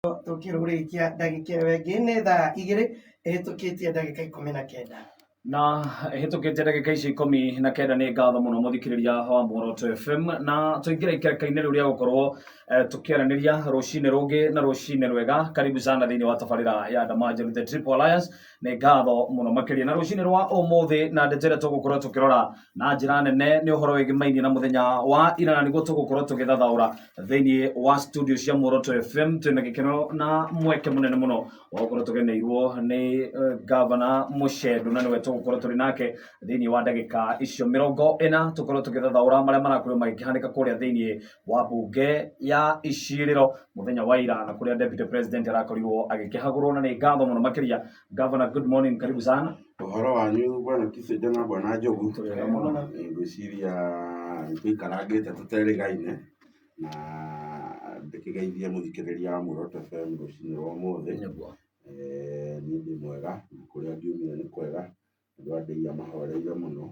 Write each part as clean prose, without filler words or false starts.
Tũkĩrũrĩkia ndagĩka ĩyo ĩngĩ nĩ thaa 2 ĩhĩtũkĩtie ndagĩka 19. Na ĩhĩtũkĩte ndagĩka icio 19. Nĩ ngatho mũno mũthikĩrĩria wa Muoroto FM, na tũingĩra ikereka-inĩ rĩu rĩa gũkorwo tũkĩaranĩria rũcinĩ rũngĩ na rũcinĩ rwega. Karibu sana thĩinĩ wa tabarĩra ya Ndama Njeru, The Triple Alliance. Nĩ ngatho mũno makĩria. Na rũcinĩ rwa ũmũthĩ na ndeto ĩrĩa tũgũkorwo tũkĩrora na njĩra nene nĩ ũhoro wĩgĩmainie na mũthenya wa ira, na nĩguo tũgũkorwo tũgĩthathaũra thĩinĩ wa studio cia Muoroto FM. Twĩna gĩkeno na mweke mũnene mũno wa gũkorwo tũgeneirwo nĩ Gavana Mũchendu, na nĩwe tũgũkorwo tũrĩ nake thĩinĩ wa ndagĩka icio 40, tũkorwo tũgĩthathaũra marĩa marakorirwo magĩkĩhanĩka kũrĩa thĩinĩ wa mbunge ya icirĩro mũthenya wa ira, na kũrĩa Deputy President arakorirwo agĩkĩhagũrwo. Na nĩ ngatho mũno makĩria. Governor, good morning, karibu sana. Ũhoro wanyu, bwana Kicenja na bwana Njogu? Tũrĩ wega mũno. Ngwĩciria nĩtũikarangĩte tũterĩgaine, na ndĩkĩgeithie mũthikĩrĩria wa Muoroto FM rũcinĩ rwa ũmũthĩ. Niĩ ndĩ mwega, na kũrĩa ngiumire nĩ kwega, andũ a ndĩia mahoreire mũno,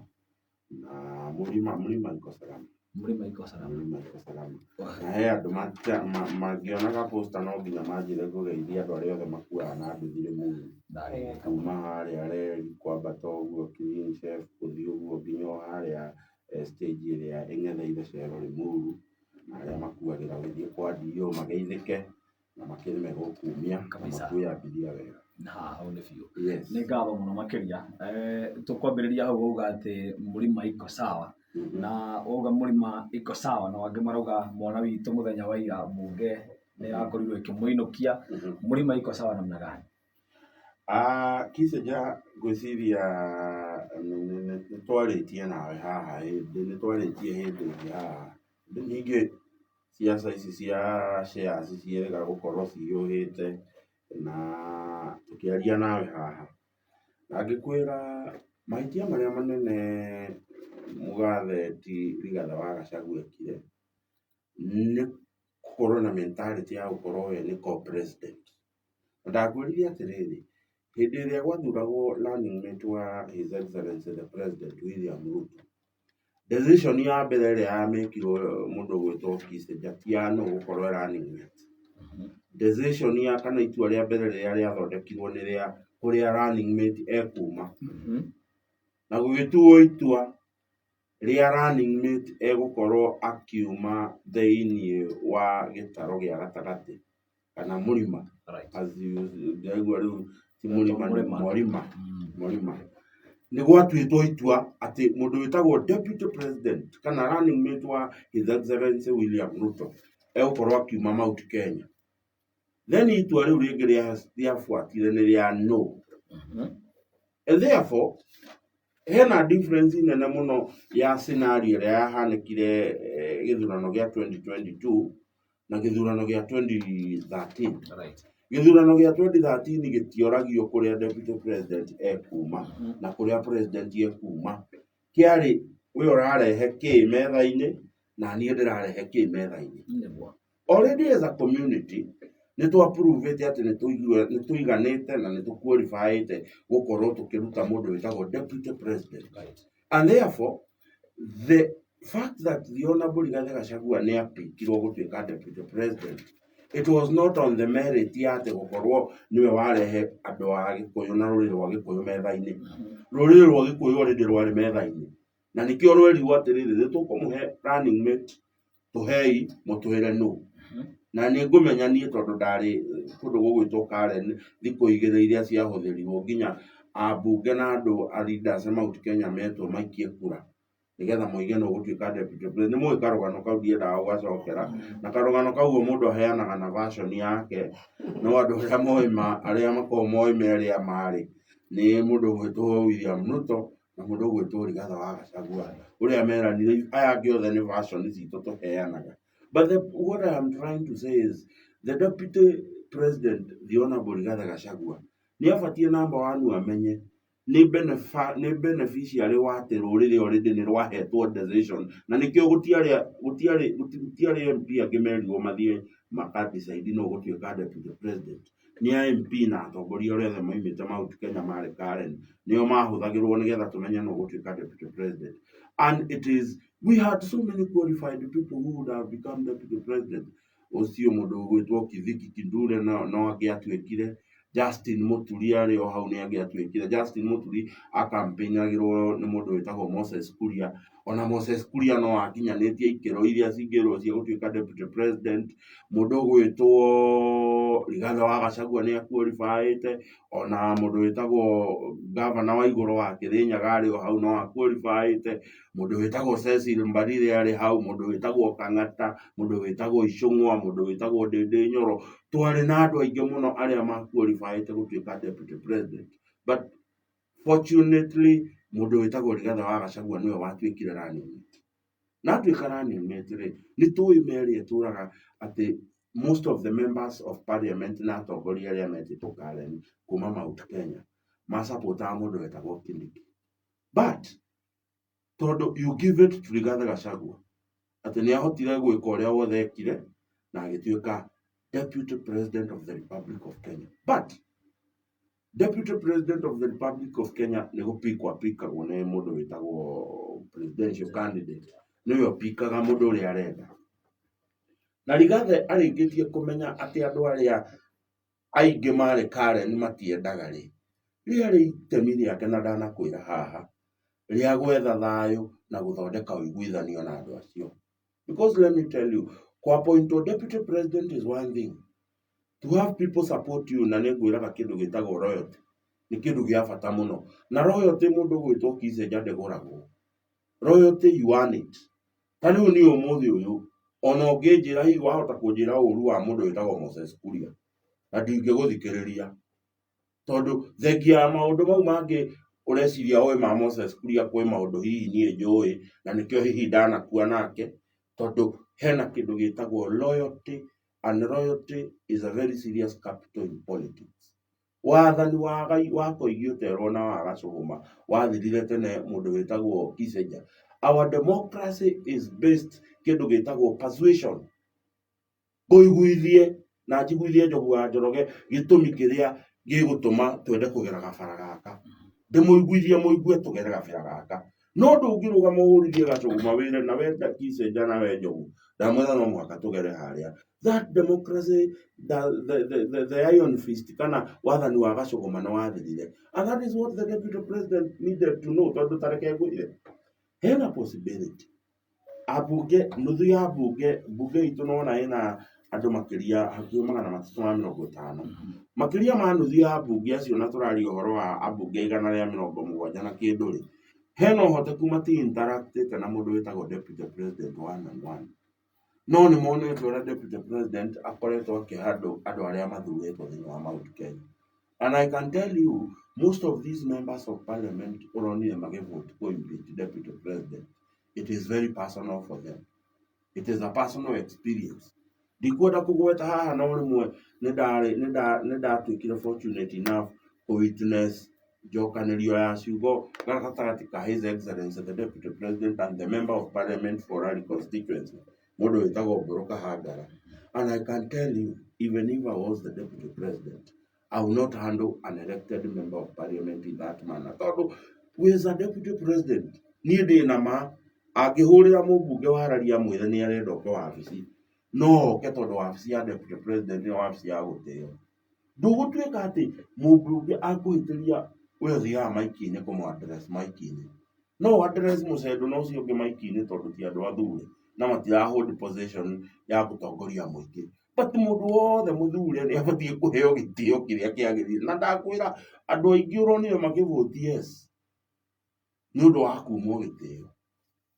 na mũrima mũrima iko salama. Mũrĩma iko salama. Mũrima iko salama. Na he andũ mangĩona poster no nginya manjĩre ngũgeithie andũ arĩa othe makuaga na nduthi Limuru. Ndarĩrĩka. Kuma harĩa reri kwambata ũguo Clean Chef, gũthiĩ ũguo nginya o harĩa stage ĩrĩa ĩng'etheire Cero Limuru, na arĩa makuagĩra gũthiĩ kwa DO mageithĩke na makĩrĩme gũkumia na makue abiria wega. Na hau nĩ biũ. Yes. Nĩ ngatho mũno makĩria. Tũkwambĩrĩria hau wauga atĩ mũrima iko sawa. Na wauga mũrima iko sawa, na angĩ marauga mwana witũ mũthenya wa ira mbunge nĩ ĩrakorirwo ĩkĩmũinũkia. Mũrima iko sawa namna gani? Ah, Kicenja, ngwĩciria nĩ twarĩtie nawe haha hĩndĩ, nĩ twarĩtie hĩndĩ ĩngĩ haha. Ningĩ ciaca ici cia shares ciĩrĩga gũkorwo cihiũhĩte, na tũkĩaria nawe haha na ngĩkwĩra mahĩtia marĩa manene mũgathe ti Rigathĩ wa Gachagua ekire nĩ gũkorwo na mentality ya gũkorwo we nĩ co-president. Na ndakwĩrire atĩrĩrĩ, hĩndĩ ĩrĩa gwathuragwo running mate wa His Excellency the President William Ruto, decision ya mbere ĩrĩa yamĩkirwo mũndũ ũgwĩtwo Kissinger ti ya nũ gũkorwo e running mate. Decision ya kana itua rĩa mbere rĩrĩa rĩathondekirwo nĩ rĩa kũrĩa running mate ekuma. Na gũgĩtuo itua rĩa running mate egũkorwo akiuma thĩiniĩ wa gĩtaro gĩa gatagatĩ kana mũrima. As you ndĩraigua rĩu ti mũrima, nĩ Mũrĩma. Mũrima. Mũrima. Nĩ gwatuĩtwo itua atĩ mũndũ wĩtagwo Deputy President kana running mate wa His Excellency William Ruto egũkorwo akiuma Mount Kenya. Then itua rĩu rĩngĩ rĩabuatire nĩ rĩa no. And therefore hena difference nene mũno ya scenario ĩrĩa yahanĩkire gĩthurano gĩa 2022 na gĩthurano gĩa 2013. Gĩthurano gĩa 2013 gĩtioragio kũrĩa Deputy President ekuma na kũrĩa President ekuma. Kĩarĩ we ũrarehe kĩ metha-inĩ na niĩ ndĩrarehe kĩ metha-inĩ. Already as a community nĩ twa-prove-ĩte atĩ nĩ tũiganĩte na nĩ tũ-qualify-ĩte gũkorwo tũkĩruta mũndũ wĩtagwo Deputy President. And therefore the fact that the Honorable Rigathi Gachagua nĩ apikirwo gũtuĩka Deputy President, it was not on the merit ya atĩ gũkorwo nĩwe warehe andũ a Gĩkũyũ na rũrĩrĩ rwa Gĩkũyũ metha-inĩ. Rũrĩrĩ rwa Gĩkũyũ already rwarĩ metha-inĩ, na nĩkĩo rwerirwo atĩrĩrĩ, nĩ tũkũmũhe running mate, tũhei mũtwĩre nũ. Na nĩ ngũmenya niĩ tondũ ndarĩ kũndũ gũgwĩtwo Karen thikũ 2 iria ciahũthĩrirwo nginya ambunge na andũ a leaders a Mount Kenya metwo maikie kura nĩgetha moige nũ ũgũtuĩka Deputy President. Nĩ mũĩ karũgano kau, ndiendaga gũgacokera. Na karũgano kau o mũndũ aheanaga na version yake, no andũ arĩa moĩ ma, arĩa makoragwo moĩ me arĩa marĩ nĩ mũndũ ũgwĩtwo William Ruto na mũndũ ũgwĩtwo Rigathĩ wa Gachagua, ũrĩa meranire. Aya angĩ othe nĩ version citũ tũheanaga. But what I am trying to say is the Deputy President, the Honorable Rigathĩ Gachagua, nĩ abatiĩ number one amenye nĩ beneficiary wa atĩ rũrĩrĩ already nĩ rwahetwo decision, na nĩkĩo gũtiarĩ MP angĩ merirwo mathiĩ maka decide nũ ũgũtuĩka Deputy President. Nĩ a MP na atongoria arĩa othe maumĩte Mount Kenya marĩ Karen nĩo mahũthagĩrwo nĩgetha tũmenye nũ ũgũtuĩka Deputy President. And it is we had so many qualified people who would have become Deputy President. Ũcio mũndũ ũgwĩtwo Kithiki Kindure no angĩatuĩkire. Justin Muturi arĩ o hau nĩ angĩatuĩkire. Justin Muturi akampĩinagĩrwo nĩ mũndũ wĩtagwo Moses Kuria. Ona Moses Kuria no akinyanĩtie ikĩro iria cingĩrwo cia gũtuĩka deputy president. Mũndũ ũgwĩtwo Rigathĩ wa Gachagua nĩ aqualifyĩte. Ona mũndũ wĩtagwo gavana wa igũrũ wa Kĩrĩnyaga arĩ o hau no aqualifyĩte. Mũndũ wĩtagwo Cecil Mbarire arĩ hau, mũndũ wĩtagwo Kang'ata, mũndũ wĩtagwo Icũng'wa, mũndũ wĩtagwo Ndĩndĩ Nyoro. Twarĩ na andũ aingĩ mũno arĩa maqualifyĩte gũtuĩka deputy president. But fortunately mũndũ wĩtagwo Rigathĩ wa Gachagua nĩwe watuĩkire running mate. Na atuĩka running mate rĩ, nĩ tũĩ meri ĩtũraga atĩ most of the members of parliament na atongoria arĩa metĩtwo Karen kuma Mount Kenya macapotaga mũndũ wetagwo Kindiki. But tondũ you give it to Rigathĩ Gachagua atĩ nĩ ahotire gwĩka ũrĩa wothe ekire na agĩtuĩka deputy president of the Republic of Kenya. But deputy president of the Republic of Kenya nĩ gũpikwo apikagwo nĩ mũndũ wĩtagwo presidential candidate, nĩwe ũpikaga mũndũ ũrĩa arenda. Na Rigathĩ arĩkĩtie kũmenya atĩ andũ arĩa aingĩ marĩ Karen matiendaga rĩ, rĩarĩ itemi rĩake na ndanakwĩra haha rĩa gwetha thayũ na gũthondeka ũiguithanio na andũ acio. Because let me tell you, kũ-appointwo deputy president is one thing, to have people support you, na nĩ ngwĩraga kĩndũ gĩtagwo loyalty nĩ kĩndũ gĩa bata mũno. Na loyalty mũndũ ũgwĩtwo Kisenja ndĩgũragwo. Loyalty you earn it. Ta rĩu niĩ ũmũthĩ ũyũ ona ũngĩnjĩra hihi wahota kũnjĩra ũru wa mũndũ wĩtagwo Moses Kuria na ndingĩgũthikĩrĩria, tondũ thengia ya maũndũ mau mangĩ ũreciria ũĩ ma Moses Kuria, kwĩ maũndũ hihi niĩ njũĩ na nĩkĩo hihi ndanakua nake, tondũ hena kĩndũ gĩtagwo loyalty, and loyalty is a very serious capital in politics. Wathani wa Koigi ũterwo na wa Gacũgũma wathirire tene mũndũ wĩtagwo Kissinger. Our democracy is based kĩndũ gĩtagwo persuasion. Ngũiguithie na njiguithie Njogu wa Njoroge gĩtũmi kĩrĩa gĩgũtũma twende kũgera gabara gaka, ndĩmũiguithie mũigue tũgere gabara gaka. No ndũngĩrũgama ũhũrithie Gacũgũma wĩre na wenda Kissinger na we Njogu ndamwĩra no mũhaka tũgere harĩa. That democracy, the iron fist kana wathani wa Gacũgũma nĩ wathirire, and that is what the deputy president needed to know. Tondũ ta reke ngwĩre, hena possibility ambunge nuthu ya mbunge itũ nona ĩna andũ makĩria hakuhĩ 350, makĩria ma nuthu ya ambunge acio, na tũraria ũhoro wa ambunge 170 na kĩndũ rĩ, hena ũhoteku mati interactĩte na mũndũ wĩtagwo deputy president one on one, no nĩ monete ũrĩa deputy president akoretwo akĩhandle andũ arĩa mathurĩtwo thĩinĩ wa Mount Kenya. And I can tell you, most of these members of parliament ũronire magĩvote kũ impeach deputy president, it is very personal for them. It is a personal experience. Ndikwenda kũgweta haha, no rĩmwe nĩ ndatuĩkire fortunate enough kũ witness njokanĩrio ya ciugo gatagatĩ ka His Excellency the Deputy President and the Member of Parliament for Rari constituency, mũndũ wĩtagwo Mbũrũ Kahangara. And I can tell you, even if I was the deputy president, I will not handle an elected member of parliament in that manner, tondũ we as a deputy president, niĩ ndĩ na ma angĩhũrĩra mũmbunge wa Rari amwĩre nĩ arenda oke wabici, no oke, tondũ wabici ya deputy president nĩ wabici ya gũtĩo. Ndũgũtuĩka atĩ mũmbunge akũhĩtĩria we ũthiaga maiki-inĩ kũmũ address maiki-inĩ. No address mũcendo na ũcio ũngĩ maiki-inĩ, tondũ ti andũ athure na matira hold position ya gũtongoria mũingĩ, but mũndũ wothe mũthure nĩ abatiĩ kũheo gĩtĩo kĩrĩa kĩagĩrĩire. Na ndakwĩra andũ aingĩ ũronire makĩvote yes nĩ ũndũ wa kumwo gĩtĩo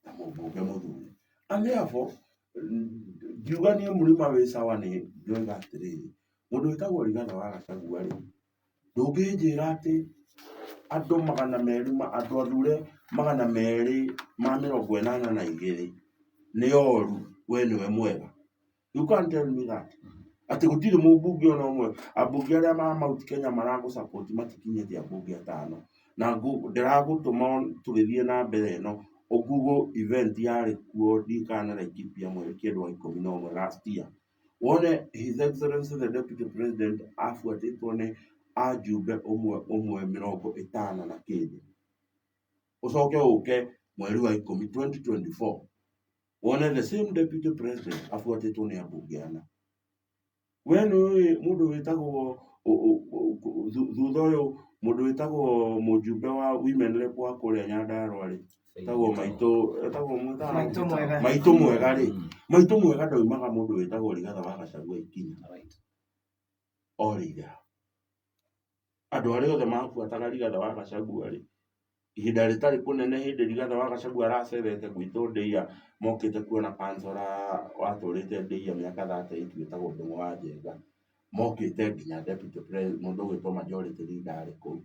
na mũmbunge mũthure. And therefore ngiuga niĩ mũrima wĩ sawa. Nĩ ndoiga atĩrĩrĩ, mũndũ wĩtagwo Rigathĩ wa Gachagua rĩ, ndũngĩnjĩra atĩ andũ 200 andũ athure 282 nĩ oru, we nĩwe mwega. You can't tell me that atĩ gũtirĩ mũmbunge ona ũmwe. Ambunge arĩa ma Mount Kenya maragũ support matikinyĩte ambunge atano. Na ndĩragũtũma tũgĩthiĩ na mbere ĩno Google event yarĩ kuo, ndiũĩ kana nĩ Laikipia, mweri kĩndũ wa 11 last year, wone His Excellency the Deputy President abuatĩtwo nĩ ajumbe ũmwe ũmwe 50 na kĩndũ. Ũcoke ũke mweri wa 10 2024 wone the same deputy president abuatĩtwo nĩ ambunge ana. We nĩ ũĩ mũndũ wĩtagwo thutha ũyũ mũndũ wĩtagwo mũjumbe wa women rep wa kũrĩa Nyandarua rĩ, etagwo maitũ, etagwo mwĩtaga Maitũ mwega. Maitũ mwega rĩ, maitũ mwega ndaumaga mũndũ wĩtagwo Rigathĩ wa Gachagua ikinya. Orĩire ha? Andũ arĩa othe mabuataga Rigathĩ wa Gachagua rĩ, ihinda rĩtarĩ kũnene hĩndĩ Rigathĩ wa Gachagua aracerete gwitũ Ndĩia mokĩte kuona kansora watũrĩte Ndĩia mĩaka 38 wĩtagwo Ndũng'ũ wa Njenga, mokĩte nginya deputy president mũndũ ũgwĩtwo majority leader arĩ kũu.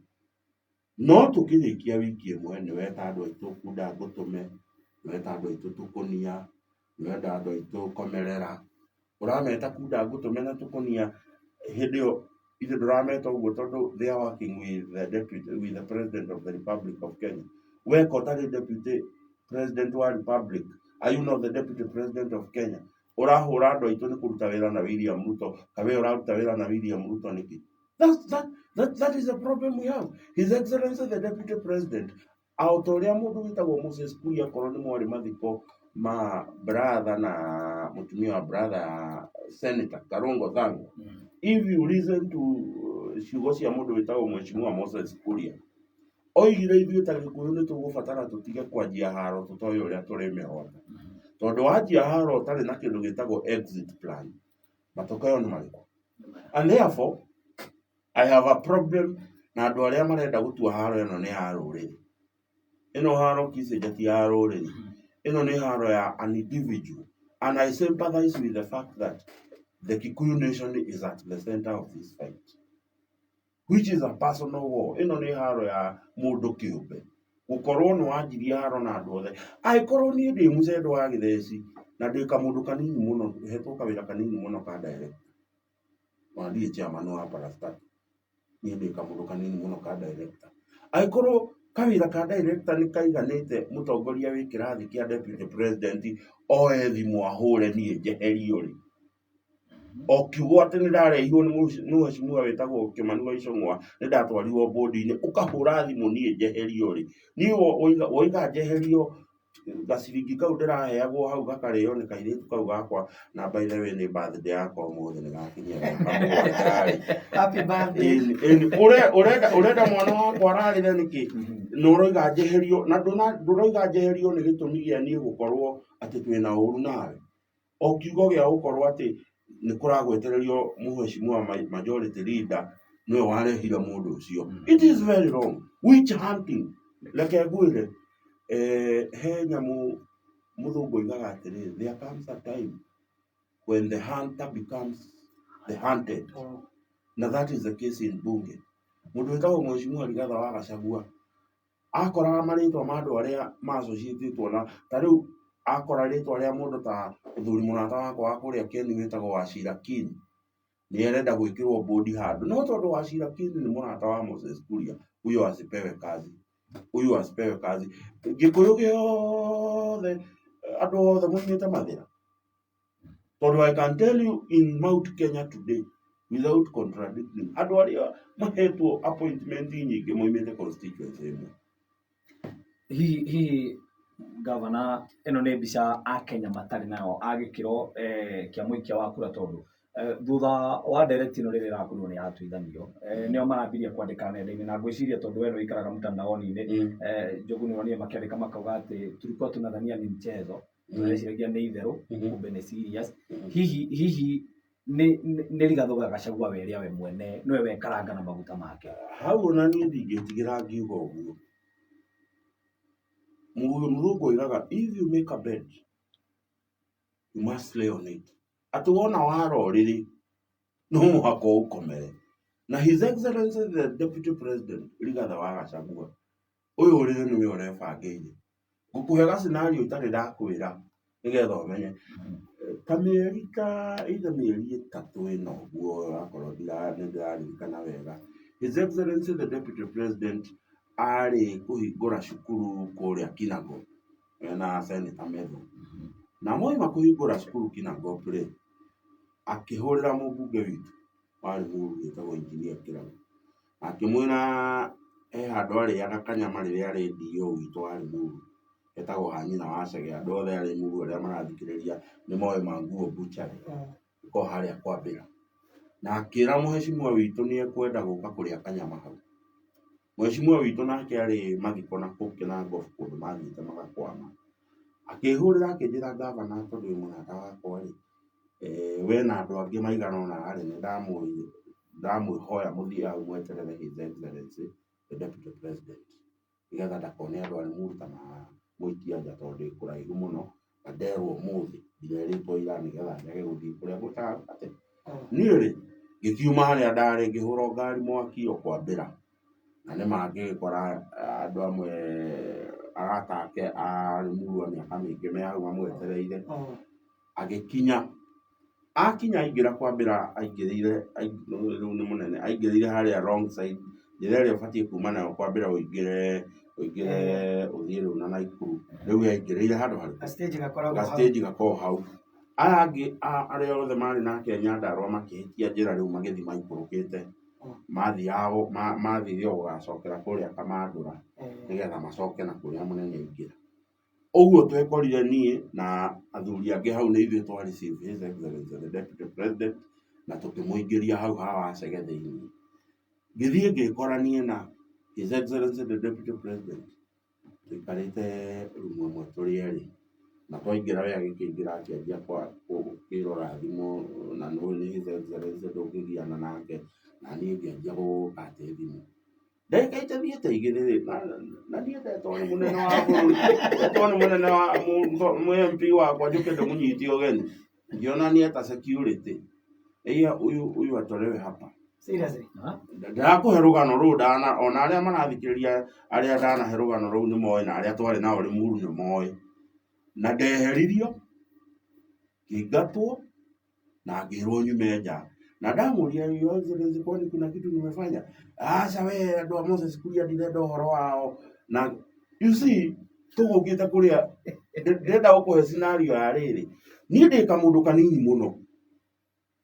No tũkĩrĩkia wiki ĩmwe nĩ weta andũ aitũ kunda ngũtũme, nĩ weta andũ aitũ tũkũnia, nĩ wenda andũ aitũ komerera. Ũrameta kunda ngũtũme na tũkũnia hĩndĩ ĩyo ithe ndũrameta ũguo tondũ they are working with the deputy, with the president of the Republic of Kenya. Weka ũtarĩ deputy president wa republic, are you not the deputy president of Kenya? Ũrahũra andũ aitũ nĩ kũruta wĩra na William Ruto, kawe ũraruta wĩra na William Ruto nĩkĩ? That is the problem we have. His Excellency the Deputy President, o ta ũrĩa mũndũ wĩtagwo Moses Kuria akorwo nĩ mwarĩ mathiko ma brother na mũtumia wa brother Senator Karungo Thang'wa. If you listen to ciugo cia mũndũ wĩtagwo Mheshimiwa Moses Kuria, oigire ithuĩ ta Gĩkũyũ nĩ tũgũbatara tũtige kwanjia haro tũtoĩ ũrĩa tũrĩmĩhota. Tondũ wanjia haro ũtarĩ na kĩndũ gĩtagwo exit plan, matokeo nĩ marĩkũ? And therefore, I have a problem na andũ arĩa marenda gũtua haro ĩno nĩ ya rũrĩrĩ. Ĩno haro Kissinger ti ya rũrĩrĩ. Ĩno nĩ haro ya an individual. And I sympathize with the fact that the Kikuyu nation is at the center of this fight, which is a personal war. Ĩno nĩ haro ya mũndũ kĩũmbe. Gũkorwo nĩ wanjirie haro na andũ othe. Angĩkorwo niĩ ndĩ mũcendo wa gĩtheci na ndĩ kamũndũ kanini mũno, hetwo kawĩra kanini mũno ka director. Ona ndirĩ chairman wa parastatal. Niĩ ndĩ kamũndũ kanini mũno ka director. Angĩkorwo kawĩra ka director nĩ kaiganĩte mũtongoria wĩ kĩrathi kĩa deputy president oe thimũ ahũre niĩ njeherio rĩ, o kiugo atĩ nĩ ndarehirwo nĩ mheshimiwa wĩtagwo Kĩmani wa Ichung'wa nĩ ndatwarirwo bũndi-inĩ ũkahũra thimũ niĩ njeherio rĩ, niĩ woiga njeherio gaciringi kau ndĩraheagwo hau gakarĩo nĩ kairĩtu kau gakwa na by the way nĩ birthday yakwa ũmũthĩ nĩ gakinyia mĩaka mũgwanja rĩ. Happy birthday. Ĩni, ĩni, ũrenda mwana wakwa ararĩre nĩkĩ? Na ũroiga njeherio na ndũroiga njeherio nĩ gĩtũmi gĩa niĩ gũkorwo atĩ twĩna ũru nawe. O kiugo gĩa gũkorwo atĩ nĩ kũragwetererio mheshimiwa majority leader nĩwe warehire mũndũ ũcio. It is very wrong. Witch hunting. Reke ngwĩre, he nyamũ mũthũngũ oigaga atĩrĩrĩ, there comes a time when the hunter becomes the hunted. Na that is the case in bunge. Mũndũ wĩtagwo mheshimiwa Rigathĩ wa Gachagua akoraga marĩtwa ma andũ arĩa ma-associatĩtwo na ta rĩu akora rĩtwa rĩa mũndũ ta mũthuri mũrata wakwa wa kũrĩa Keni wĩtagwo Wachira Kin nĩ arenda gwĩkĩrwo bodi handũ, no tondũ Wachira Kin nĩ mũrata wa Moses Kuria, huyo asipewe kazi, huyu asipewe kazi. Gĩkũyũ gĩothe andũ othe moimĩte Mathĩra, tondũ I can tell you in Mount Kenya today without contradicting, andũ arĩa mahetwo appointment nyingĩ moimĩte constituency ĩmwe. Hihi hihi gavana, ĩno nĩ mbica akenya matarĩ nayo a gĩkĩro kĩa mũikia wa kura, tondũ thutha wa ndereti ĩno rĩrĩa ĩrakorirwo nĩ yatuithanio, nĩo marambirie kwandĩka nenda-inĩ, na ngwĩciria tondũ we nĩ ũikaraga mtandaoni-inĩ, Njogu, nĩ wonire makĩandĩka makauga atĩ tulikuwa tunadhania ni mchezo, tureciragia nĩ itherũ, kumbe nĩ serious. Hihi hihi nĩ Rigathĩ wa Gachagua we rĩa we mwene nĩwe wekaranga na maguta make? Hau ona niĩ ndingĩtigĩra ngiuga ũguo. Mũthũngũ oigaga if you make a bed you must lay on it. Atĩ wona wara ũrĩrĩ no mũhaka ũkomere. Na His Excellency the Deputy President Rigathĩ wa Gachagua ũyũ ũrĩrĩ nĩwe ũrebangĩire. Ngũkũhe ga scenario itarĩ ndakwĩra nĩgetha ũmenye. Ta mĩeri ta either mĩeri ĩtatũ ĩna ũguo akorwo nĩ ndĩraririkana wega, His Excellency the Deputy President arĩ kũhingũra cukuru kũrĩa Kinangop na Senator Methu. Na moima kũhingũra cukuru Kinangop rĩ, akĩhũrĩra mũmbunge witũ warĩ mũru wĩtagwo Engineer Kĩraũ, akĩmwĩra he handũ arĩaga kanyama rĩrĩa arĩ DO witũ wa Limuru, etagwo ha nyina wa Chege. Andũ othe a Limuru arĩa marathikĩrĩria nĩ moĩ Manguo Butchery, ĩkoragwo harĩa Kwambĩra. Na akĩra mũhecimiwa witũ nĩ ekwenda gũka kũrĩa kanyama hau. Mũhecimiwa witũ nake arĩ mathiko na kũu Kinangop kũndũ mathiĩte magakwama. Akĩhũrĩra akĩnjĩra ngavana tondũ wĩ mũrata wakwa rĩ, we na andũ angĩ maigana ũna rĩ, nĩ ndamwĩhoya mũthiĩ hau mweterere His Excellency the Deputy President nĩgetha ndakone andũ a Limuru ta mamũikia nja tondũ ndĩ kũraihu mũno na nderwo ũmũthĩ ndirerĩtwo ira nĩgetha njage gũthiĩ kũrĩa gũtarĩ. Niĩ rĩ, ngĩkiuma harĩa ndarĩ ngĩhũra ngari mwaki o kwambĩra na nĩ ma ngĩgĩkora andũ amwe arata ake a Limuru a mĩaka mĩingĩ me hau mamwetereire. Agĩkinya, akinya aingĩra kwambĩra aingĩrĩire rĩu nĩ mũnene, aingĩrĩire harĩa wrong side, njĩra ĩrĩa ũbatiĩ kuma nayo kwambĩra ũingĩre ũingĩre ũthiĩ rĩu na Naikuru, rĩu we aingĩrĩire handũ harĩkũ? Ga stage gakoragwo Ga hau. stage gakoragwo hau. Aya angĩ arĩa othe marĩ nake Nyandarua makĩhĩtia njĩra rĩu magĩthiĩ maikũrũkĩte, mathiaga mathire o gũgacokera kũrĩa Kamandũra nĩgetha macoke na kũrĩa mũnene aingĩra. Ũguo twekorire niĩ na athuri angĩ hau nĩ ithuĩ twa receive His Excellency the Deputy President na tũkĩmũingĩria hau ha Wacege thĩinĩ. Ngĩthiĩ ngĩkora niĩ na His Excellency the Deputy President tũikarĩte rumu ĩmwe tũrĩ erĩ, na twaingĩra we agĩkĩingĩra akĩanjia kwĩrora thimũ na nĩ ũĩ nĩ His Excellency ndũngĩgiana nake, na niĩ ngĩanjia gũkate thimũ. Ndagĩka itathiĩte igĩrĩ rĩ, na niĩ ndetwo nĩ mũnene wa bũrũri, ndetwo nĩ mũnene wa mũ MP wakwa njũke ndĩmũnyite ũgeni, ngĩona nĩ eta security, ĩiya huyu huyu atolewe hapa. Seriously? Ndĩrakũhe rũgano rũu ndana, ona arĩa marathikĩrĩria arĩa ndanahe rũgano rũu nĩ moĩ na arĩa twarĩ nao Limuru nĩ moĩ. Na ndeheririo, ngĩingatwo, na ngĩrwo nyume nja. Na ndamũria Your Excellency, kwani kuna kitu nimefanya? Aca we andũ a Moses Kuria ndirenda ũhoro wao. Na you see tũgũkĩte kũrĩa ndĩrenda gũkũhe scenario ya rĩrĩ. Niĩ ndĩ kamũndũ kanini mũno.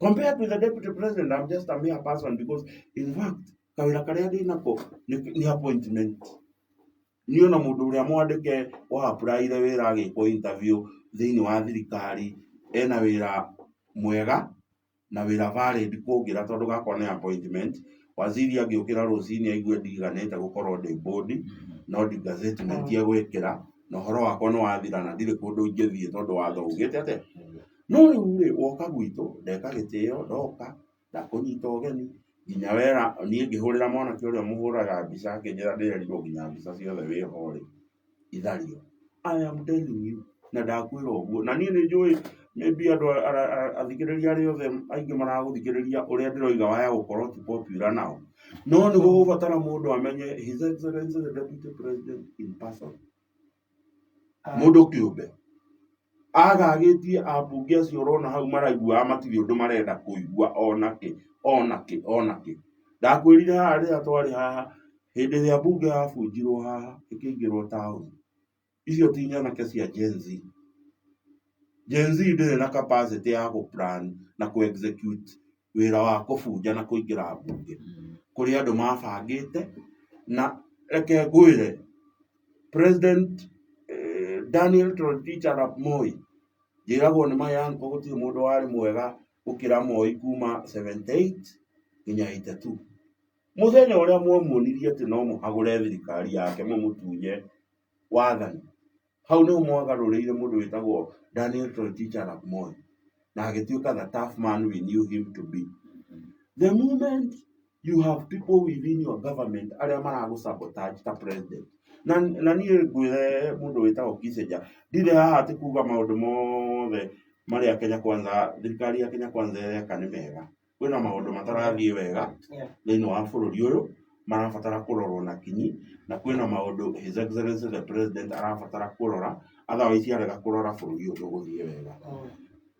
Compared to the deputy president, I'm just a mere person because in fact kawĩra karĩa ndĩ nako nĩ appointment. Niĩ ona mũndũ ũrĩa mwandĩke wa apply-ire wĩra agĩkwo interview thĩinĩ wa thirikari ena wĩra mwega na wĩra valid kũngĩra tondũ gakwa nĩ appointment. Waziri angĩũkĩra rũcinĩ aigue ndiganĩte gũkorwo ndĩ board no degazettement egwĩkĩra na ũhoro wakwa nĩ wathira na ndirĩ kũndũ ingĩthiĩ tondũ watho ugĩte atĩa. No rĩu rĩ, woka gwitũ ndeka gĩtĩo ndoka ndakũnyita ũgeni nginya wera niĩ ngĩhũrĩra mwanake ũrĩa mũhũraga mbica akĩnjĩra ndĩrerirwo nginya mbica ciothe wĩho rĩ ithario. I am telling you na ndakwĩra ũguo na niĩ nĩ njũĩ maybe andũ athikĩrĩria arĩa othe aingĩ maragũthikĩrĩria ũrĩa ndĩroiga waya gũkorwo ti popular nao no nĩ gũgũbatara mũndũ amenye His Excellency the Deputy President in person Mũndũ kĩũmbe agagĩtie ambunge acio ũrona hau maraiguaga matirĩ ũndũ marenda kũigua ona kĩ ona kĩ ona kĩ. Ndakwĩrire haha rĩrĩa twarĩ haha, hĩndĩ ĩrĩa mbunge yabunjirwo haha ĩkĩingĩrwo taũni, icio ti nyanake cia Gen Z. Gen Z ndĩrĩ na capacity ya gũ plan na kũ execute wĩra wa kũbunja na kũingĩra mbunge. Kũrĩ andũ mabangĩte na reke ngwĩre President Daniel Toroitich arap Moi, njĩragwo nĩ my uncle gũtirĩ mũndũ warĩ mwega gũkĩra Moi kuma 78 nginya 82. Mũthenya ũrĩa mwamuonirie atĩ no mũhagũre thirikari yake mũmũtunye wathani, hau nĩho mwagarũrĩire mũndũ wĩtagwo Daniel Toroitich arap Moi na agĩtuĩka the tough man we knew him to be. The moment you have people within your government arĩa maragũ sabotage ta president na niĩ ngwĩre mũndũ wĩtagwo Kissinger ndirĩ haha atĩ kuga maũndũ mothe marĩa Kenya Kwanza thirikari ya Kenya Kwanza ĩreka nĩ mega kwĩna maũndũ matarathiĩ wega thĩinĩ wa bũrũri ũyũ marabatara kũrorwo na kinyi na kwĩna maũndũ His Excellency the President arabatara kũrora otherwise arega kũrora bũrũri ũyũ ndũgũthiĩ wega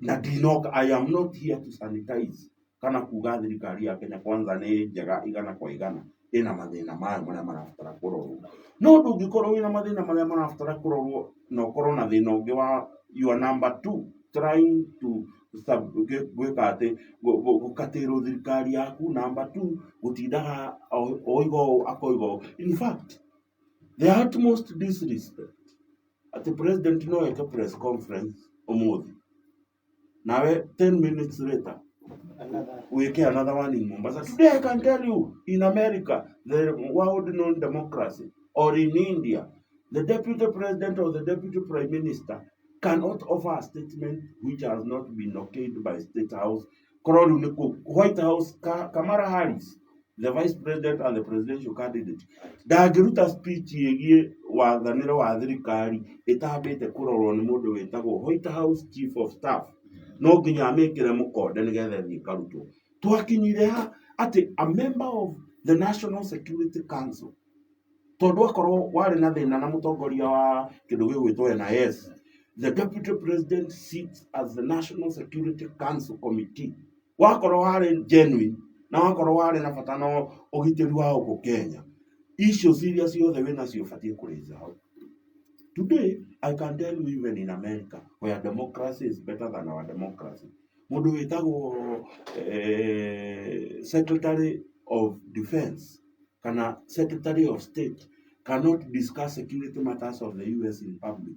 na ndinoka I am not here to sanitize kana kuga thirikari ya Kenya Kwanza nĩ njega igana kwa igana ĩna mathĩna mayo marĩa marabatara kũrorwo no ndũngĩkorwo wĩna mathĩna marĩa marabatara kũrorwo na ũkorwo na thĩna ũngĩ wa your number two trying to gwĩka atĩ gũkatĩrwo thirikari yaku number two gũtindaga oiga ũũ akoiga ũũ in fact the utmost disrespect atĩ president no eke press conference ũmũthĩ nawe 10 minutes later Another. Wike another one in Mombasa. Today I can tell you, in America, the world known democracy, or in India, the deputy president or the deputy prime minister cannot offer a statement which has not been okayed by State House. Korwo rĩu nĩ White House, Kamala Harris, the vice president and the presidential candidate, ndangĩruta speech ĩgiĩ wathanĩre wa thirikari ĩtambĩte kũrorwo nĩ mũndũ wĩtagwo White House Chief of Staff. No nginya amĩkĩre mũkonde nĩgetha ĩthiĩ ĩkarutwo. Twakinyire ha atĩ a member of the National Security Council, tondũ akorwo warĩ na thĩna na mũtongoria wa kĩndũ gĩgwĩtwo NIS, the deputy president sits as the National Security Council Committee. Wakorwo warĩ genuine na wakorwo warĩ na bata na ũgitĩri wa gũkũ Kenya, icio ciria ciothe wĩnacio ũbatiĩ kũrĩza hau. Today, I can tell you, even in America, where democracy is better than our democracy, mũndũ wĩtagwo Secretary of Defense kana Secretary of State cannot discuss security matters of the US in public.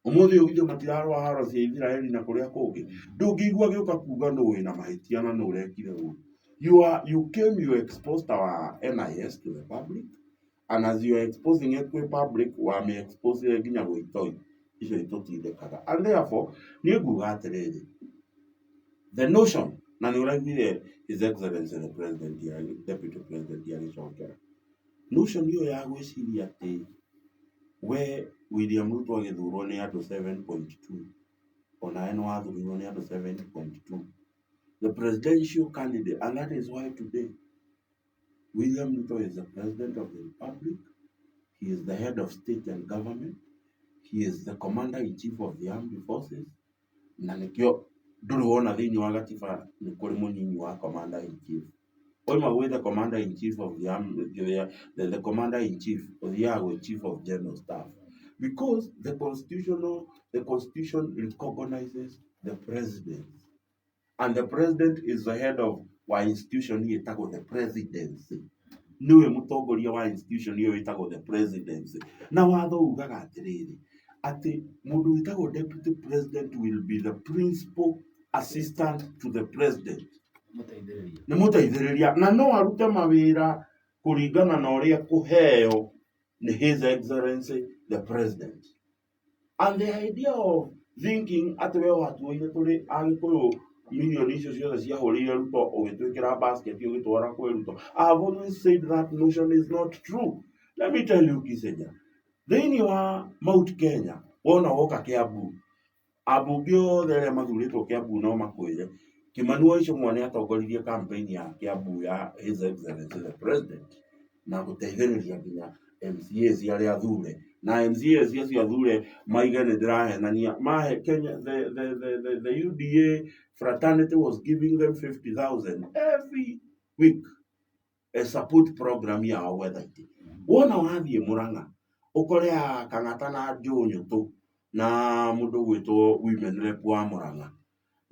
Ũmũthĩ ũyũ githĩ matirarũa haro cia Isiraeli na kũrĩa kũngĩ, ndũngĩigua gĩũka kuga nũ wĩna mahĩtia na nũ ũrekire ũru. You came, you exposed our NIS to the public, and as you are exposing it kwĩ public, wamĩ expose nginya gwĩ itoi icio itũtindĩkaga. And therefore niĩ nguga atĩrĩrĩ, the notion, na nĩ ũraiguire His Excellency the President ya Deputy President agĩcokera notion ĩyo ya gwĩciria atĩ we William Ruto agĩthurwo nĩ andũ 7.2, onawe nĩ wathurirwo nĩ andũ 7.2, the presidential candidate, and that is why today William Ruto is the president of the republic. He is the head of state and government. He is the commander in chief of the armed forces. Na nĩkĩo ndũrĩ wona thĩinĩ wa gatiba nĩ kũrĩ mũnyinyi wa commander in chief. Oima gwĩ the commander in chief of the armed, the commander in chief, ũthiaga gwĩ chief of general staff. Because the constitution recognizes the president. And the president is the head of wa institution ĩtagwo the presidency. Nĩwe mũtongoria wa institution ĩyo ĩtagwo the presidency. Na watho ugaga atĩrĩrĩ, atĩ mũndũ wĩtagwo deputy president will be the principal assistant to the president. Mũteithĩrĩria. Nĩ mũteithĩrĩria na no arute mawĩra kũringana na ũrĩa kũheo nĩ His Excellency the President. And the idea of thinking atĩ we watuoire tũrĩ Agĩkũyũ milioni icio ciothe ciahũrĩire Ruto ũgĩtwĩkĩra basket ũgĩtwara kwĩ Ruto. I have always said that notion is not true. Let me tell you, Kiseja, thĩinĩ wa Mount Kenya, wona woka Kiambu, ambunge othe arĩa mathurĩtwo Kiambu no makwĩre Kimani wa Ichung'wa nĩ atongoririe campaign ya Kiambu ya His Excellency the President na gũteithĩrĩria nginya MCAs arĩa athure, na MCAs acio athure maige nĩ ndĩrahenania mahe Kenya the UDA fraternity was giving them 50,000 every week a support program yao gwetha itĩ. Wona wathiĩ Murang'a ũkore a Kang'ata na Njũnyũtũ na mũndũ ũgwĩtwo women rep wa Murang'a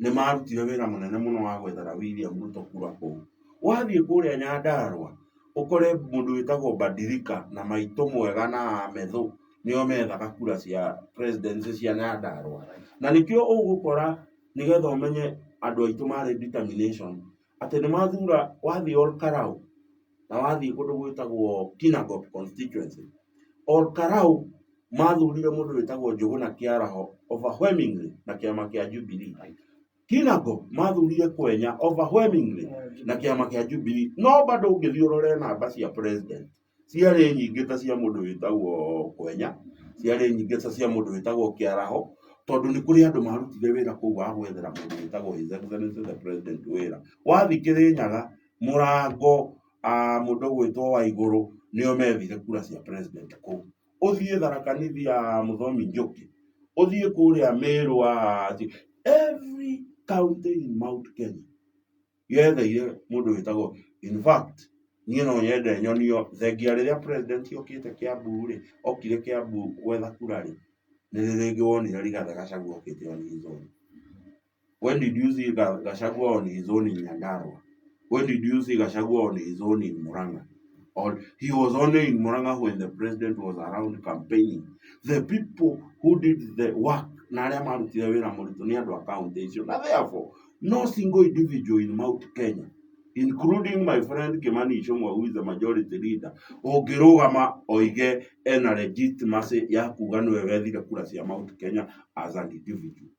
nĩ marutire wĩra mũnene mũno wa gwethera William Ruto kura kũu. Wathiĩ kũrĩa Nyandarua ũkore mũndũ wĩtagwo Badirika na Maitũ Mwega na Methu nĩo methaga kura cia presidency cia Nyandarua. Na nĩkĩo ũgũkora, nĩgetha ũmenye andũ aitũ marĩ determination, atĩ nĩ mathura. Wathiĩ Ol Kalou na wathiĩ kũndũ gwĩtagwo Kinangop constituency, Ol Kalou mathurire mũndũ wĩtagwo Njũgũna Kĩaraho overwhelmingly na kĩama kĩa Jubilee. Kinangop mathurire Kwenya overwhelmingly na kĩama kĩa Jubilee, no bado ũngĩthiĩ ũrore namba cia president ciarĩ nyingĩ ta cia mũndũ wĩtagwo Kwenya, ciarĩ nyingĩ ta cia mũndũ wĩtagwo Kĩaraho, tondũ nĩ kũrĩ andũ marutire wĩra kũu wa gwethera mũndũ wĩtagwo His Excellency the President wĩra. Wathiĩ Kĩrĩnyaga, mũrango mũndũ ũgwĩtwo Waigũrũ nĩo methire kura cia president kũu. Ũthiĩ Tharaka Nithi ya Mũthomi Njoki, ũthiĩ kũrĩa Meru wa every county in Mount Kenya yetheire mũndũ wĩtagwo. In fact, niĩ no nyende nyonio thengia rĩrĩa president okĩte Kiambu rĩ, okire Kiambu gwetha kura rĩ, nĩ rĩ rĩngĩ wonire Rigathĩ Gachagua okĩte on his own? When did you see Gachagua on his own in Nyandarua? When did you see Gachagua on his own in Murang'a? Or he was only in Murang'a when the president was around campaigning. The people who did the work na arĩa marutire wĩra mũritũ nĩ andũ a county icio, na therefore No single individual in Mount Kenya, including my friend Kimani Ichung'wa, who is the majority leader, ũngĩrũgama oige ena legitimacy ya kuga nĩwe wethire kura cia Mount Kenya as an individual.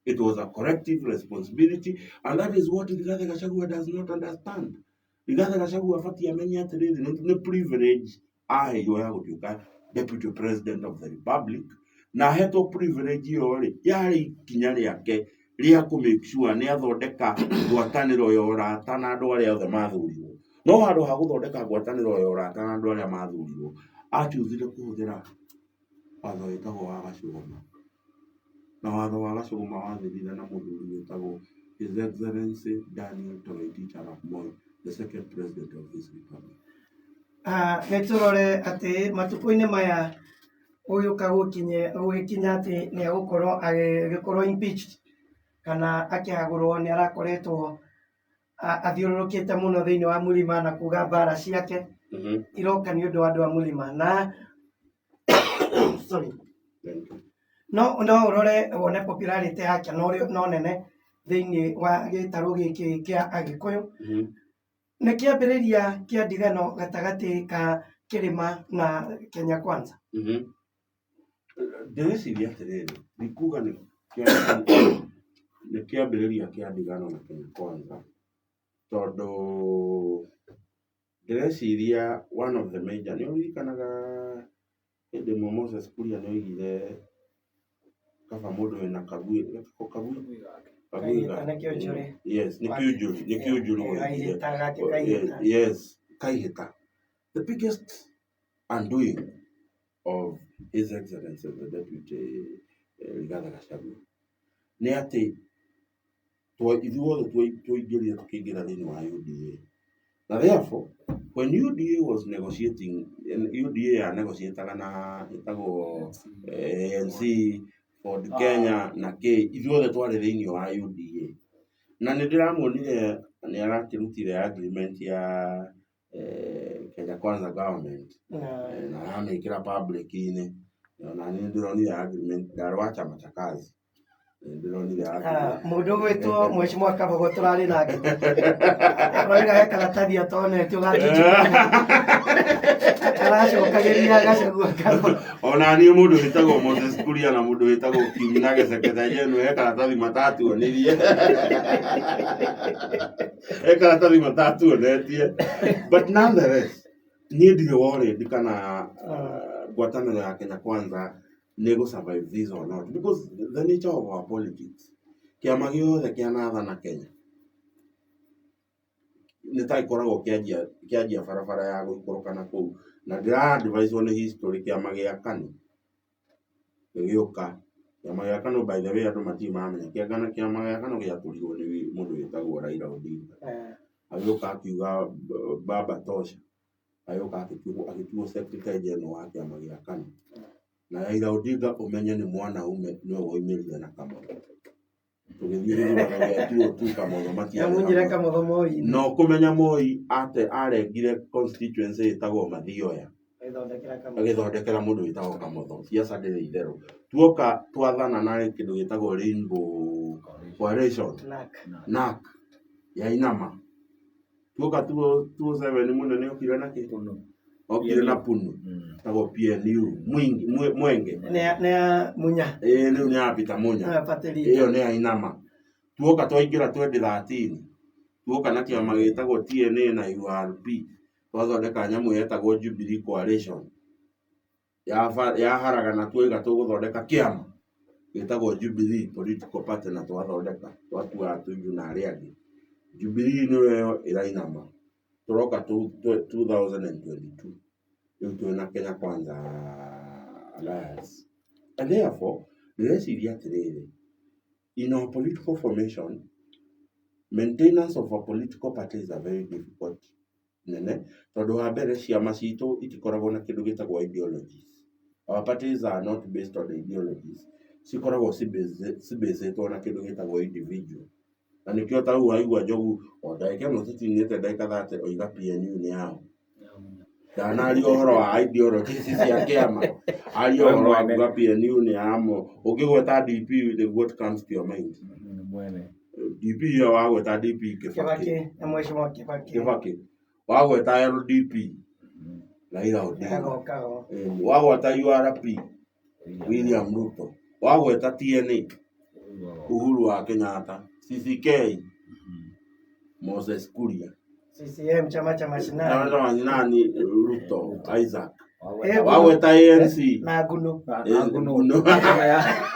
It was a collective responsibility, and that is what Rigathi Gachagua does not understand. Rigathi Gachagua abatiĩ amenye atĩrĩrĩ, nĩ privilege aheirwo ya gũtuĩka deputy president of the republic, na ahetwo privilege ĩyo rĩ, yarĩ ikinya rĩake rĩa kũ make sure nĩ athondeka ngwatanĩro ya ũrata na andũ arĩa othe mathurirwo. No handũ ha gũthondeka ngwatanĩro ya ũrata na andũ arĩa mathurirwo, achuzire kũhũthĩra watho wĩtagwo wa Gacũgũma. Na watho wa Gacũgũma wathirire na mũthuri wĩtagwo His Excellency Daniel Toroitich arap Moi, the second president of this republic. Ah, nĩ tũrore atĩ matukũ-inĩ maya ũgĩũka gũgĩkinya atĩ nĩ egũkorwo agĩkorwo impeached kana akĩhagũrwo. Nĩ arakoretwo athiũrũrũkĩte mũno thĩinĩ wa mũrĩma na kuga mbara ciake iroka nĩ ũndũ wa andũ a mũrĩma na sorry. Thank you. No ũrore wone popularity yake no nene thĩinĩ wa gĩtarũ gĩkĩ kĩa Agĩkũyũ. Nĩ kĩambĩrĩria kĩa ndigano gatagatĩ ka kĩrĩma na Kenya Kwanza. Ndĩreciria atĩrĩrĩ, ndikuga nĩ kĩambĩrĩria kĩa ndigano na Kenya Kwanza, tondũ ndĩreciria one of the major, nĩ ũririkanaga hĩndĩ ĩmwe Moses Kuria nĩ oigire kaba mũndũ wĩna kaguĩ, getagwo kaguĩ. Kaihĩta nĩ kĩonjũrĩ. Yes, nĩ kĩũnjũri, nĩ kĩũnjũri woigire. Kaihĩta gake kaihĩta. Yes, kaihĩta. The biggest undoing of His Excellency the Deputy Rigathi Gachagua nĩ atĩ ithuothe twaingĩrire tũkĩingĩra thĩinĩ wa UDA, na therefore when UDA was negotiating, UDA ya negotiataga na ĩtagwo ANC, Ford Kenya na K, ithuothe twarĩ thĩinĩ wa UDA, na nĩ ndĩramuonire nĩ arakĩrutire agreement ya Kenya Kwanza government na aramĩkĩra public-inĩ. Ona niĩ ndĩronire agreement, ndarĩ wa chama cha kazi. Nĩ ndĩronire agreement. Mũndũ ũgwĩtwo Mheshimiwa Kabogo tũrarĩ nake aroiga he karatathi atonete ũgakĩracokagĩria Gachagua Kabogo. Ona niĩ mũndũ wĩtagwo Moses Kuria na mũndũ wĩtagwo Kiuna Geceketa Jenu he karatathi matatuonirie, he karatathi matatuonetie, but nonetheless niĩ ndirĩ worried kana ngwatanĩro ya Kenya Kwanza nĩ gũ survive this or not, because the nature of our politics, kĩama gĩothe kĩanathana Kenya nĩ ta gĩkoragwo kĩanjia barabara ya gũikũrũka na kũu, na ndĩra advise nĩ history. Kĩama gĩa KANU gĩgĩũka, kĩama gĩa KANU, by the way, andũ matirĩ mamenya kĩama gĩa KANU gĩatũrirwo nĩ mũndũ wĩtagwo Raila Odinga. Agĩũka akiuga baba tosha, agĩũka agĩtuo secretary general wa kĩama gĩa KANU, na Raila Odinga, ũmenye nĩ mwanaume, nĩwe woimĩrire na Kamotho tũgĩthiĩ gĩthurano gĩa 2002. Kamotho matiarĩ Yamunyire hamwe. Kamotho Moi. No kũmenya Moi ate arengire constituency ĩtagwo Mathioya. Agĩthondekera Kamotho. Agĩthondekera mũndũ wĩtagwo Kamotho. Siasa ndĩrĩ itherũ. Tuoka twathana na kĩndũ gĩtagwo Rainbow Coalition. NARC. NARC ya Inama. Tuoka 2007, mũnene okire na kĩ? Okire na PUNU, tagwo PNU mwingi Mwenge. Nĩ ya Munya. Ĩĩ, rĩu nĩ ya Peter Munya. Nĩwe party leader. Ĩyo nĩ ya Inama. Tuoka twaingĩra 2013, tuoka na kĩama gĩtagwo TNA na URP, twathondeka nyamũ yetagwo Jubilee Coalition. Yaharagana, tuoiga tũgũthondeka kĩama gĩtagwo Jubilee Political Party, na twathondeka twatua Tuju na arĩa angĩ. Jubilee nĩyo ĩyo ĩrainama. Tũroka 2022, rĩu twĩna Kenya Kwanza Alliance, and therefore ndĩreciria atĩrĩrĩ, in our political formation, maintenance of a political party is a very difficult nene, tondũ wa mbere ciama citũ itikoragwo na kĩndũ gĩtagwo ideologies. Our parties are not based on ideologies, cikoragwo cibĩcĩtwo na kĩndũ gĩtagwo individual, na nĩkĩo ta rĩu waigua Njogu o ndagĩka ĩno tũtinĩte ndagĩka 30 oiga PNU nĩ yao. Ndanaria ũhoro wa ideologies cia kĩama, aria We ũhoro wa mwene. kuga PNU nĩ yamo. Ũngĩgweta DP, what comes to your mind? Mwene. DP ĩyo wagweta DP Kibaki. Kibaki na Mheshimiwa Kibaki. Kibaki. Wagweta LDP Raila Odinga. Agoka ho. Wagweta URP William Ruto. Wagweta TNA Uhuru wa Kenyatta. CCK Moses Kuria. CCM chama cha Chama mashinani. cha mashinani Ruto Isaac. Eh, Wagweta ANC na Guno. Guno.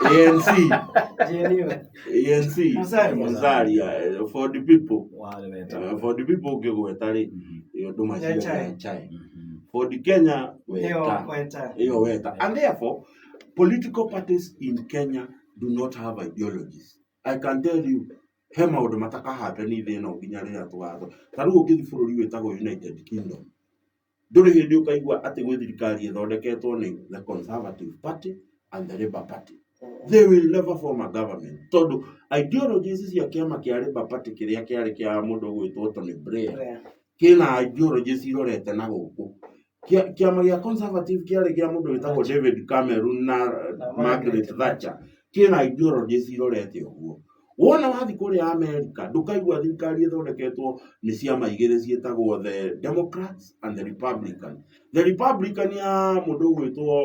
ANC GNU. ANC Musalia. Musalia for the people. For the people ũngĩgweta rĩ ĩyo ndũmacia Nyachae. Nyachae. For the Kenya Ĩyo weta Weta. ĩyo weta and therefore political parties in Kenya do not have ideologies. I can tell you he maũndũ matakahappen thĩ ĩno nginya rĩrĩa tũgatho ta rĩu ũngĩthiĩ bũrũri wĩtagwo United Kingdom ndũrĩ hĩndĩ ũkaigua atĩ gwĩ thirikari ĩthondeketwo nĩ the Conservative Party and the Labour Party. They will never form a government tondũ ideologies cia kĩama kĩa Labour Party kĩrĩa kĩarĩ kĩa mũndũ ũgwĩtwo Tony Blair Blair. kĩna ideologies irorete na gũkũ. Kĩama gĩa Conservative kĩarĩ kĩa mũndũ wĩtagwo David Cameron na Na Margaret Thatcher kĩna ideologies irorete ũguo. Wona wathiĩ kũrĩa America ndũkaigua thirikari ĩthondeketwo nĩ ciama igĩrĩ ciĩtagwo the Democrats and the Republican. The Republican ya mũndũ ũgwĩtwo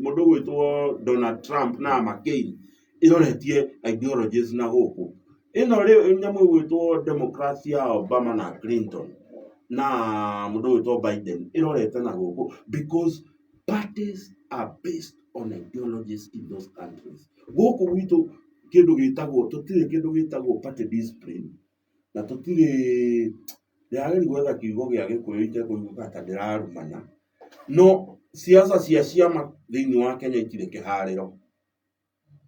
mũndũ ũgwĩtwo Donald Trump na McCain ĩroretie ideologies na gũkũ. Ĩno rĩ nyamũ ĩgwĩtwo Democrats ya Obama na Clinton na mũndũ ũgwĩtwo Biden ĩrorete na gũkũ because parties are based on ideologies in those countries. Gũkũ gwitũ kĩndũ gĩtagwo tũtirĩ kĩndũ gĩtagwo party discipline na tũtirĩ ndĩrageria gwetha kiugo gĩa gĩkũyũ itekũiguĩka ta ndĩrarumana no siasa cia ciama thĩinĩ wa Kenya itirĩ kĩharĩro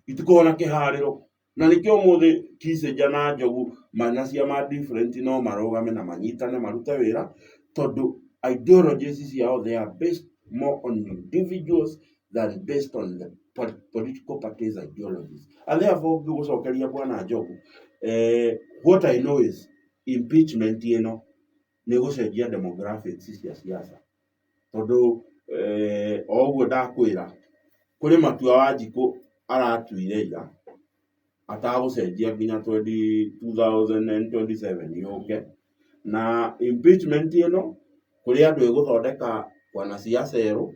itikoragwo na kĩharĩro na nĩkĩo ũmũthĩ Kissinger na Njogu mena ciama different no marũgame na manyitane marute wĩra tondũ ideologies ciao they are based more on individuals than based on the political parties ideologies and therefore ngĩgũcokeria bwana Njogu what I know is impeachment ĩno nĩ gũcenjia demographics cia siasa tondũ o ũguo ndakwĩra kũrĩ matua Wanjikũ aratuire ira atagũcenjia nginya 2027 yũke na impeachment ĩno kũrĩ andũ ĩgũthondeka wanasiasa erũ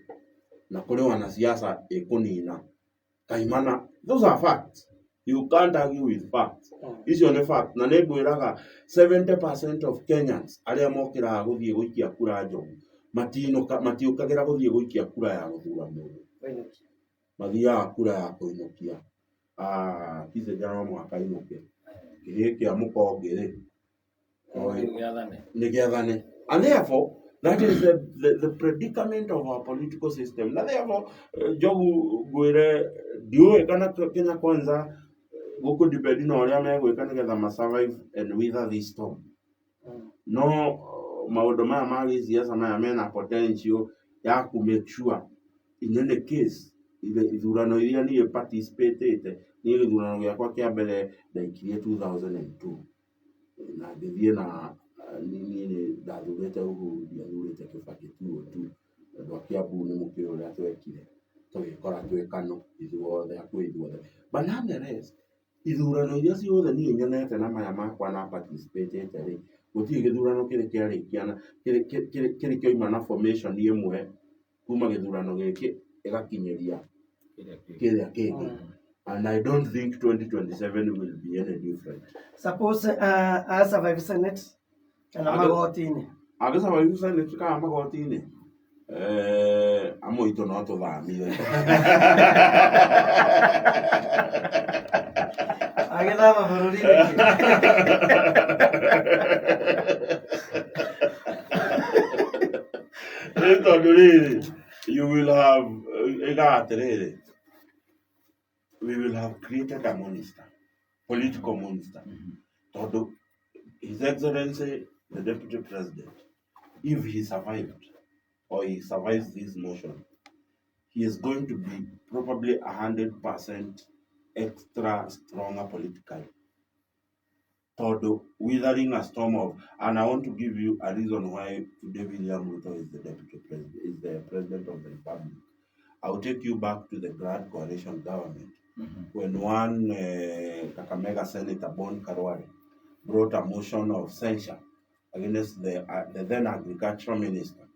na kũrĩ wanasiasa ĩkũnina kaimana. Those are facts, you can't argue with facts. Icio nĩ fact na nĩ ngwĩraga 70% of Kenyans arĩa mokĩraga gũthiĩ gũikia kura Njogu matinũka matiũkagĩra gũthiĩ gũikia kura ya gũthura mũndũ Kũinũkia. Mathiaga kura ya kũinũkia. Ah, Kissinger no mũhaka ainũke kĩhĩ kĩa mũkonge rĩ nĩ gĩathane and therefore that is the predicament of our political system na therefore Njogu ngwĩre ndiũĩ kana Kenya Kwanza gũkũ depend na ũrĩa megwĩka nĩgetha ma survive and weather this storm. No maũndũ maya ma gĩsiasa maya mena potential ya ku make sure in any case ithurano iria niĩ participatĩte niĩ gĩthurano gĩakwa kĩa mbere ndaikirie 2002 na ngĩthiĩ na niĩ nĩ ndathurĩte Uhuru ndiathurĩte Kibaki 202. Andũ a Kiambu nĩ mũkĩũĩ ũrĩa twekire tũgĩkora twĩ KANU ithuothe hakuhĩ ithuothe but nonetheless ithurano iria ciothe niĩ nyonete na maya makwa na participatĩte rĩ gũtirĩ gĩthurano kĩrĩ kĩarĩkia na kĩrĩ kĩoima na formation ĩmwe kuma gĩthurano gĩkĩ ĩgakinyĩria kĩrĩa kĩngĩ and I don't think 2027 will be any different. Suppose a survive Senate kana magoti-inĩ. Angĩ survive Senate kana magoti-inĩ amwe aitũ no tũthamire. Agĩthama bũrũri nĩkĩ? Nĩ tondũ rĩrĩ you will have ĩgaga atĩrĩrĩ we will have created a monster, political monster, tondũ His Excellency the Deputy President, if he survived or he survives this motion, he is going to be probably 100% extra stronger politically tondũ withering a storm of and I want to give you a reason why today William Ruto is the deputy president, is the president of the republic. I will take you back to the Grand Coalition government. When one Kakamega Senator Bon Karware brought a motion of censure against the then agricultural minister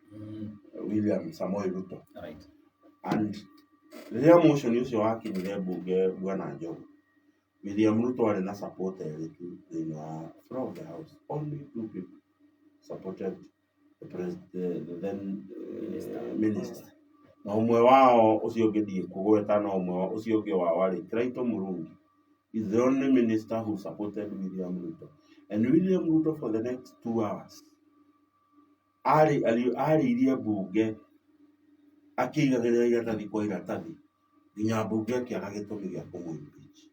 William Samoei Ruto. And rĩrĩa motion ũcio wakinyire mbunge, bwana Njogu, William Ruto arĩ na support erĩ tu thĩinĩ wa floor of the house. Only two people supported the then minister. Na ũmwe wao ũcio ũngĩ ndiĩ kũgweta, no ũmwe ũcio ũngĩ wao arĩ Clayton Murungi is the only minister who supported William Ruto. And William Ruto for the next 2 hours arĩ arĩirie mbunge akĩigagĩrĩra iratathi kwa iratathi nginya mbunge ĩkĩaga gĩtũmi gĩa kũmũ-impeach.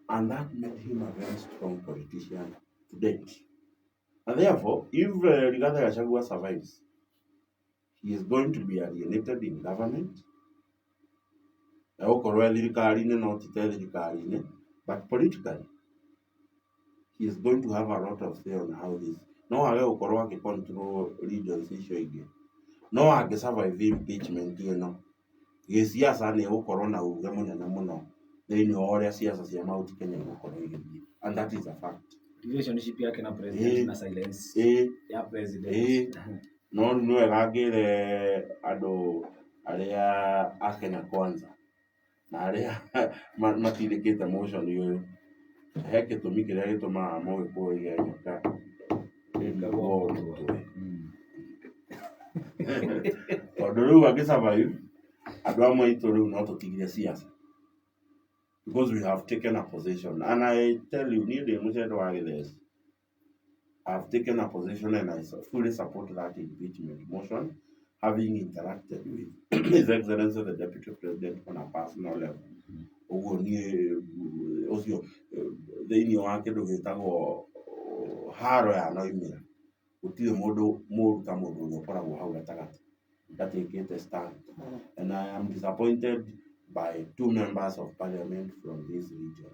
And that made him a very strong politician to date. And therefore, if Rigathi Gachagua survives, he is going to be alienated in government. Egũkorwo e thirikari-inĩ no ti te thirikari-inĩ, but politically he is going to have a lot of say on how this, no age gũkorwo agĩ control regions icio ingĩ, no angĩ survive impeachment ĩno, gĩsiasa nĩ egũkorwo na uge mũnene mũno thĩinĩ wa ũrĩa siasa cia Mount Kenya igũkorwo igĩthiĩ, and that is a fact. Relationship yake na president na silence ya president. No rĩu nĩ wega ngĩre andũ arĩa a Kenya Kwanza na arĩa matindĩkĩte motion ũyũ, he gĩtũmi kĩrĩa gĩtũmaga mũgĩkũyũ aige nyoka ĩrigwo mũtwe. Tondũ rĩu angĩ survive, andũ amwe aitũ rĩu no tũtigire siasa because we have taken a position. And I tell you, niĩ ndĩ mũcendo wa gĩtheci. I've taken a position and I fully support that impeachment motion, having interacted with His Excellency the Deputy President on a personal level. Ũguo niĩ ũcio thĩinĩ wa kĩndũ gĩtagwo haro ya noimĩra, gũtirĩ mũndũ mũru ta mũndũ ũrĩa ũkoragwo hau gatagatĩ ndatakĩte stand. And I am disappointed by two members of parliament from this region.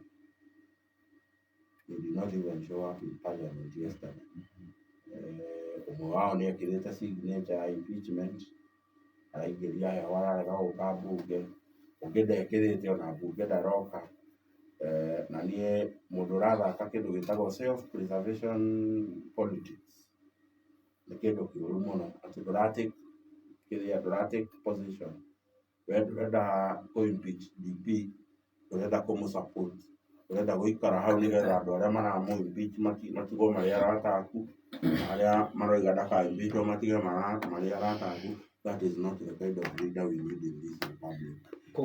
They did not even show up in parliament yesterday. Ũmwe wao nĩ ekĩrĩte signature ya impeachment, araingĩria heho, ararega gũka mbunge. Ũngĩ ndekĩrĩte ona mbunge ndaroka. Na niĩ mũndũ ũrathaka kĩndũ gĩtagwo self preservation politics nĩ kĩndũ kĩũru mũno, atĩ ndũra take kĩrĩa, ndũra take position. We ndũrenda kũ impeach DP, ndũrenda kũmũ support, ũrenda gũikara hau nĩgetha andũ arĩa maramũ impeach matigwo marĩ arata aku, na arĩa maroiga ndaka impeachwo matige marĩ arata aku. That is not the kind of leader we need in this republic.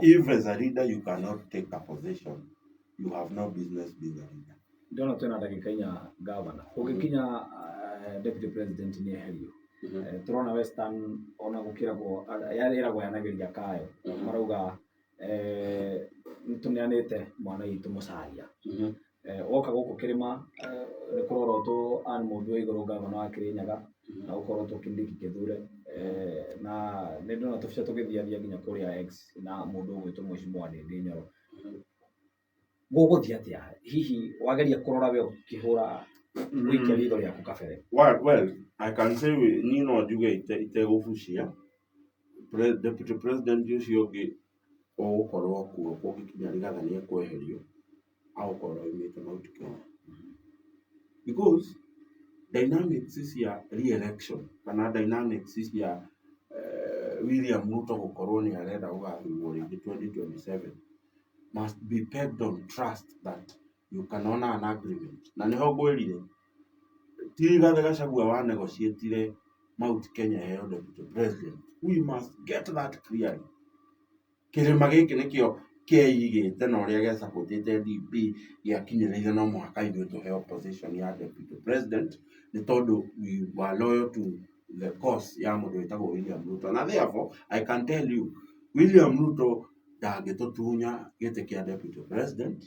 If as a leader you cannot take a position, you have no business being a leader. Ndĩrona twĩna ndagĩka 4, gavana. Ũgĩkinya deputy president nĩ eherio. Tũrona Western ona gũkĩragwo ĩragwo yanageria kayo, marauga nĩtũneanĩte mwana witũ Musalia. Woka gũkũ kĩrĩma, nĩ kũrorotwo Ann Mũmbi wa Igũrũ, gavana wa Kĩrĩnyaga, na gũkorotwo Kindiki Kithure, na nĩ ndĩrona tũbica tũgĩthiathia nginya kũrĩa X na mũndũ ũgwĩtwo Mheshimiwa Ndindi Nyoro. Gũgũthiĩ atĩa hihi wageria kũrora we ũkĩhũra gũikia ritho rĩaku kabere? Well, I can say niĩ no njuge itegũbucia, deputy president ũcio ũngĩ ũgũkorwo kuo kũngĩkinya Rigathi nĩ ekweherio, agũkorwo aumĩte Mount Kenya. Because dynamics cia re-election kana dynamics cia William Ruto gũkorwo nĩ arenda gũgathurwo rĩngĩ 2027 must be pegged on trust that you can honor an agreement. Na nĩho ngwĩrire, ti Rigathi Gachagua wa negotiatire Mount Kenya heo deputy president. We must get that clearly. Kĩrĩma gĩkĩ nĩkĩo kĩeigĩte na ũrĩa gĩasupportĩte DP gĩakinyĩrĩire no mũhaka ithuĩ tũheo position ya deputy president nĩ tondũ we were loyal to the cause ya mũndũ wĩtagwo William Ruto. Na therefore, I can tell you, William Ruto ndangĩtũtunya gĩtĩ kĩa deputy president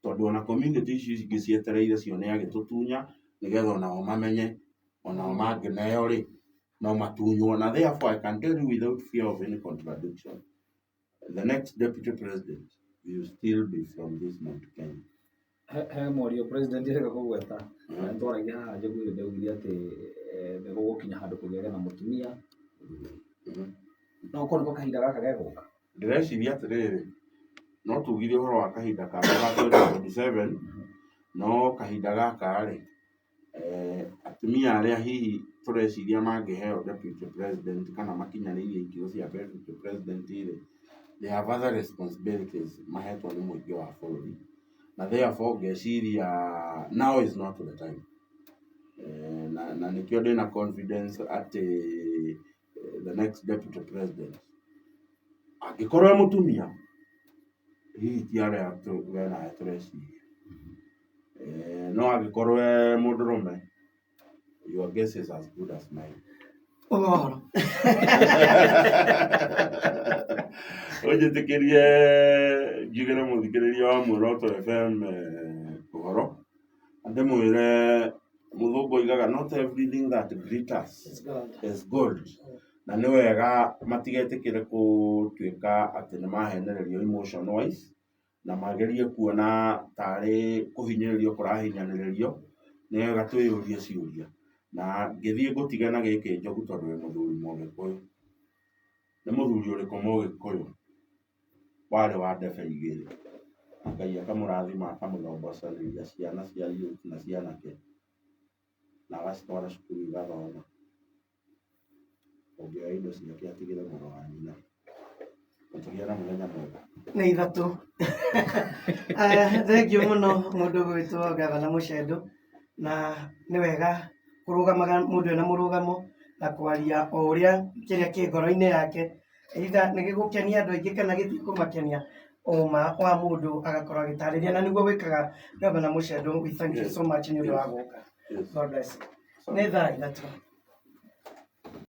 tondũ ona community ici ingĩ cietereire cione agĩtũtunya nĩgetha onao mamenye onao mangĩneo rĩ no matunywo. Na therefore I can tell you without fear of any contradiction, the next deputy president will still be from this Mount Kenya. He mwario president reka kũgweta. Twaragia haha Njũgũrĩ ndaugire atĩ nĩ gũgũkinya handũ kũgĩage na mũtumia. No korwo nĩko kahinda gaka gegũka. Ndĩreciria atĩrĩrĩ, No tugire ũhoro wa kahinda kangĩ ga 2027, no kahinda gaka rĩ, atumia arĩa hihi tũreciria mangĩheo deputy president kana makinyanĩirie ikĩro cia deputy president rĩ, they have other responsibilities mahetwo nĩ mũingĩ wa bũrũri. Na therefore ngeciria now is not the time. Na nĩkĩo ndĩna confidence atĩ the next deputy president angĩkorwo e mũtumia, hihi ti arĩa we nawe tũreciria. No angĩkorwo e mũndũrũme, your guess is as good as mine. Ũhoro. Ũnjĩtĩkĩrie njugĩre mũthikĩrĩria wa Muoroto FM ũhoro, na ndĩmwĩre mũthũngũ oigaga, "Not everything that glitters It's God. is gold." Na nĩ wega matigetĩkĩre gũtuĩka atĩ nĩ mahenererio emotion wise, na magerie kuona tarĩ kũhinyĩrĩrio kũrahinyanĩrĩrio. Nĩ wega twĩyũrie ciũria. Na ngĩthiĩ ngũtige na gĩkĩ, Njogu, tondũ wĩ mũthuri Mũgĩkũyũ. Nĩ mũthuri ũrĩkũ Mũgĩkũyũ warĩ wa ndebe igĩrĩ, na Ngai akamũrathima, akamũthombocanĩria ciana cia youth na cianake, na agacitwara cukuru igathoma, ũngĩoya indo ciake atigĩre mũrũ wa nyina? Ũtũgĩe na mũthenya mwega. Nĩ ithatũ. Thengiũ mũno mũndũ ũgwĩtwo Gavana Mũcendũ, na nĩ wega kũrũgamaga mũndũ ena mũrũgamo na kwaria o ũrĩa kĩrĩa kĩ ngoro-inĩ yake, either nĩ gĩgũkenia andũ aingĩ kana gĩtikũmakenia, ũma wa mũndũ agakorwo agĩtarĩria, na nĩguo wĩkaga, Gavana Mũcendũ. We thank you so much nĩ ũndũ wa gũka. God bless you. Nĩ thaa 3.